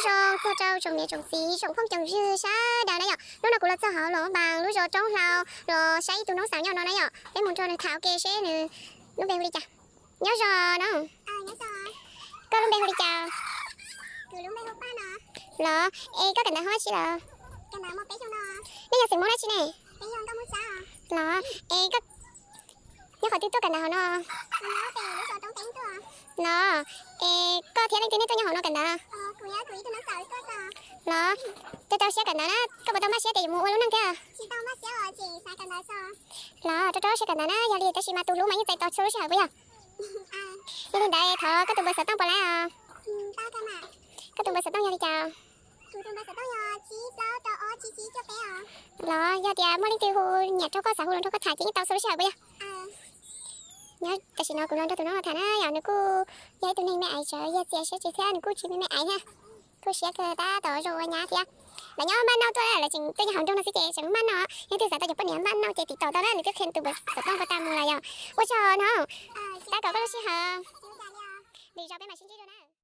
Zoo txog rau tsoom niam tsoom txiv tsoom phooj tsoom ywg sawv daws na yom. Hnub no kuv los txog hauv Luam Npas lub zos Roob Hlau los saib ib tug noob xaus nyob no na yom. Peb mus nrog nws tham ua ke seb nws lub npe hu li cas. Nyob zoo no. Koj lub npe hu li cas? Los, es koj kawm ntawv hoob dab tsi lawm? Nej yog xeem Hmoob dab tsi ne? Los, es koj nyob qhov twg tuaj kawm ntawv hauv no? Los, es koj thiab leej twg nej tuaj nyob hauv no kawm ntawv? Los, rau rau siab kawm ntawv na, koj puas tau npaj siab tias yuav mus ua lub neej thiab? Los, rau rau siab kawm ntawv na, yog li tab sis mas tus hlub mas yeej txais tos txhua lub sij hawm puas yog? Yog li ntawd thov koj tus npawb xov tooj puas laib os? Koj tus npawb xov tooj yog li cas? Los, yog tias muaj leej twg hu nyiam rau koj xav hu los nrog koj tham ces yeej tau txhua lub sij hawm puas yog? Nyob tam sim no kuv los nrog tus noob no tham na yom, nws kuj yog ib tug neeg me aiv tsawv yog txias siab tsis thiab nws kuj tsis me me aiv thiab. Kuj siab kawg tab tom zoo ua nyab thiab. Lawv nyob Npaj Nauj tuaj, lawv tseem tuaj nyob hauv nroog no xwb ces tseem Npaj Nauj, yog leej twg xav tau cov poj niam Npaj Nauj ces tiv tauj tau na, nws twb qhia tus npawb xov tooj rau tas mus lawm yom. Ua tsaug no, tab tom koj lub sij hawm, lwm zaus peb mam sib ntsib dua na.